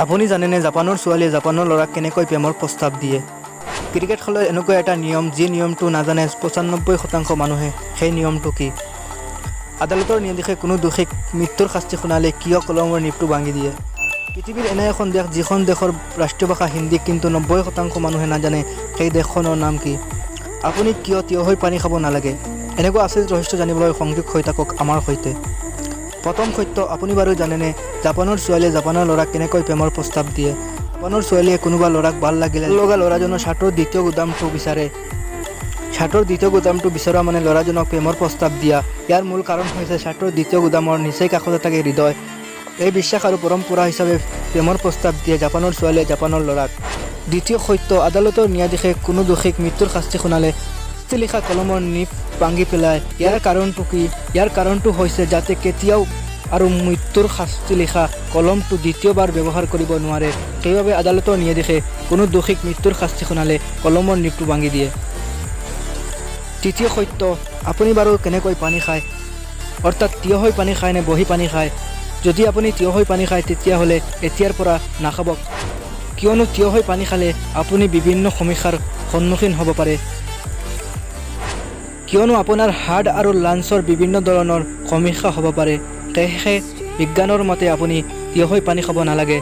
আপুনি জানেনে জাপানৰ ছোৱালীয়ে জাপানৰ ল'ৰাক কেনেকৈ প্ৰেমৰ প্ৰস্তাৱ দিয়ে? ক্ৰিকেট খেলৰ এনেকুৱা এটা নিয়ম, যি নিয়মটো নাজানে 95% মানুহে, সেই নিয়মটো কি? আদালতৰ ন্যায়াধীশে কোনো দোষীক মৃত্যুৰ শাস্তি শুনালে কিয় কলমৰ নিপটো ভাঙি দিয়ে? পৃথিৱীৰ এনে এখন দেশ, যিখন দেশৰ ৰাষ্ট্ৰীয় ভাষা হিন্দী, কিন্তু 90% মানুহে নাজানে, সেই দেশখনৰ নাম কি? আপুনি কিয় থিয় হৈ পানী খাব নালাগে? এনেকুৱা আচৰিত ৰহস্য জানিবলৈ সংযোগ হৈ থাকক আমাৰ সৈতে। প্ৰথম সত্য, আপুনি বাৰু জানেনে জাপানৰ ছোৱালীয়ে জাপানৰ ল'ৰাক কেনেকৈ প্ৰেমৰ প্ৰস্তাৱ দিয়ে? জাপানৰ ছোৱালীয়ে কোনোবা ল'ৰাক ভাল লাগিলে লগা ল'ৰাজনৰ শ্বাৰ্টৰ দ্বিতীয় গুদামটো বিচাৰে। শ্বাৰ্টৰ দ্বিতীয় গুদামটো বিচৰা মানে ল'ৰাজনক প্ৰেমৰ প্ৰস্তাৱ দিয়া। ইয়াৰ মূল কাৰণ হৈছে শ্বাৰ্টৰ দ্বিতীয় গুদামৰ নিচেই কাষতে থাকে হৃদয়। এই বিশ্বাস আৰু পৰম্পৰা হিচাপে প্ৰেমৰ প্ৰস্তাৱ দিয়ে জাপানৰ ছোৱালীয়ে জাপানৰ ল'ৰাক। দ্বিতীয় সত্য, আদালতৰ ন্যায়াধীশে কোনো দোষীক মৃত্যুৰ শাস্তি শুনালে শাস্তি লিখা কলমৰ নিপ ভাঙি পেলায়। ইয়াৰ কাৰণটো কি? ইয়াৰ কাৰণটো হৈছে যাতে কেতিয়াও আৰু মৃত্যুৰ শাস্তি লিখা কলমটো দ্বিতীয়বাৰ ব্যৱহাৰ কৰিব নোৱাৰে। সেইবাবে আদালতৰ ন্যায়াধীশে কোনো দোষীক মৃত্যুৰ শাস্তি শুনালে কলমৰ নিপটো ভাঙি দিয়ে। তৃতীয় সত্য, আপুনি বাৰু কেনেকৈ পানী খায়? অৰ্থাৎ থিয় হৈ পানী খায় নে বহি পানী খায়? যদি আপুনি থিয় হৈ পানী খায়, তেতিয়াহ'লে এতিয়াৰ পৰা নাখাব। কিয়নো থিয় হৈ পানী খালে আপুনি বিভিন্ন সমস্যাৰ সন্মুখীন হ'ব পাৰে। কিয়নো আপোনাৰ হাৰ্ট আৰু লাংছৰ বিভিন্ন ধৰণৰ সমস্যা হ'ব পাৰে। সেয়েহে বিজ্ঞানৰ মতে আপুনি থিয় হৈ পানী খাব নালাগে,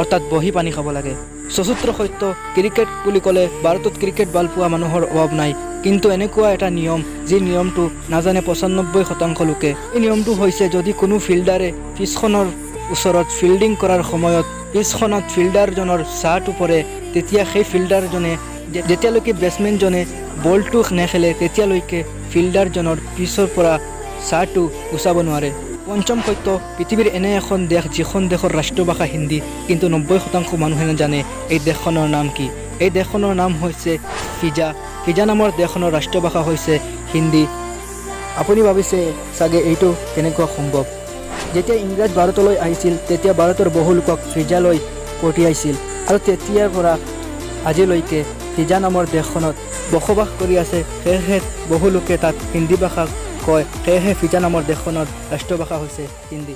অৰ্থাৎ বহি পানী খাব লাগে। চতুৰ্থ সত্য, ক্ৰিকেট বুলি ক'লে ভাৰতত ক্ৰিকেট ভাল পোৱা মানুহৰ অভাৱ নাই। কিন্তু এনেকুৱা এটা নিয়ম, যি নিয়মটো নাজানে 95% লোকে। এই নিয়মটো হৈছে যদি কোনো ফিল্ডাৰে পিচখনৰ ওচৰত ফিল্ডিং কৰাৰ সময়ত পিচখনত ফিল্ডাৰজনৰ ছাঁটো পৰে, তেতিয়া সেই ফিল্ডাৰজনে যেতিয়ালৈকে বেটছমেনজনে বলটো নেখেলে, তেতিয়ালৈকে ফিল্ডাৰজনৰ পিছৰ পৰা ছাঁটো গুচাব নোৱাৰে। পঞ্চম সত্য, পৃথিৱীৰ এনে এখন দেশ, যিখন দেশৰ ৰাষ্ট্ৰীয় ভাষা হিন্দী, কিন্তু 90% মানুহে নাজানে, এই দেশখনৰ নাম কি? এই দেশখনৰ নাম হৈছে ফিজা। ফিজা নামৰ দেশখনৰ ৰাষ্ট্ৰীয় ভাষা হৈছে হিন্দী। আপুনি ভাবিছে চাগে, এইটো কেনেকুৱা সম্ভৱ? যেতিয়া ইংৰাজ ভাৰতলৈ আহিছিল, তেতিয়া ভাৰতৰ বহু লোকক ফিজালৈ পঠিয়াইছিল আৰু তেতিয়াৰ পৰা আজিলৈকে ফিজা নামৰ দেশখনত বসবাস কৰি আছে। সেয়েহে বহু লোকে তাত হিন্দী ভাষা কয়। সেয়েহে ফিজা নামৰ দেশখনৰ ৰাষ্ট্ৰীয় ভাষা হৈছে হিন্দী।